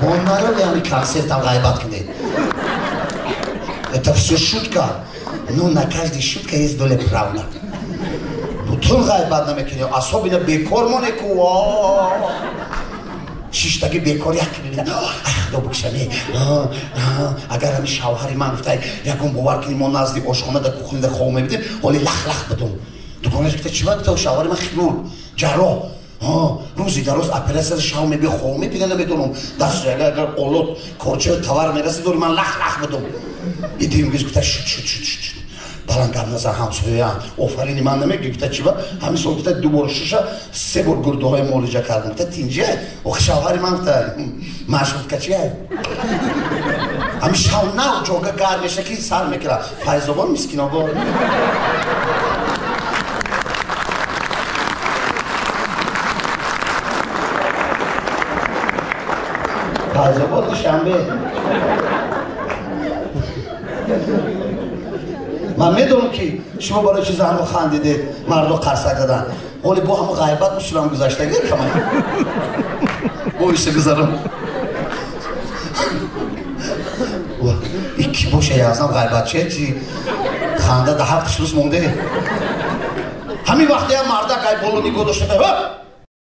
Бо нарови ҳами консертам ғайбат кунед. Это все шутка. Ну, на каждой шутка есть доля правда. Бутун ғайбат намекунем, особенно бекор монеку. Шиштаги бекор як мебинам. Ай, худо букшами. Агар ҳами шавҳари ман гуфтай, ягон бовар кунӣ, мо назди ошхона да кухня да хоб мебидем, ҳоли лах-лах будум. Дугонаш гуфта, чӣ гуфта, шавҳари ман хирург, ҷарроҳ. Рӯзи дароз оператсия шав меби хоб мебина, намедонам. Даст агар олот корчаи товар мерасид, дори ман лах-лах будум. Идим гуфта, шут шут шут шут. Баланд гап назан, ҳамсояам. Офарини ман намегӯ, гуфта, чӣ ба? Ҳамин сол гуфта, ду бор шуша, се бор гурдаҳои муолиҷа кардам. Гуфта, тинҷа? Ох, шавҳари ман гуфта, машрутка чия? Ҳамин шав нав ҷога гарм меша ки сар мекунад. Файзобод, Мискинобод. Файзобод, Душанбе. Ман медонам ки шумо барои чи занҳо хандидед, мардо қарсак заданд. Ҳоли бо ҳама ғайбат усулам гузаштагӣ камай. Бо иша гузарам. Икки боша язам ғайбатче чи ханда да ҳафт шурус монде. Ҳамин вақте як мардак ай боло нигоҳ дошта,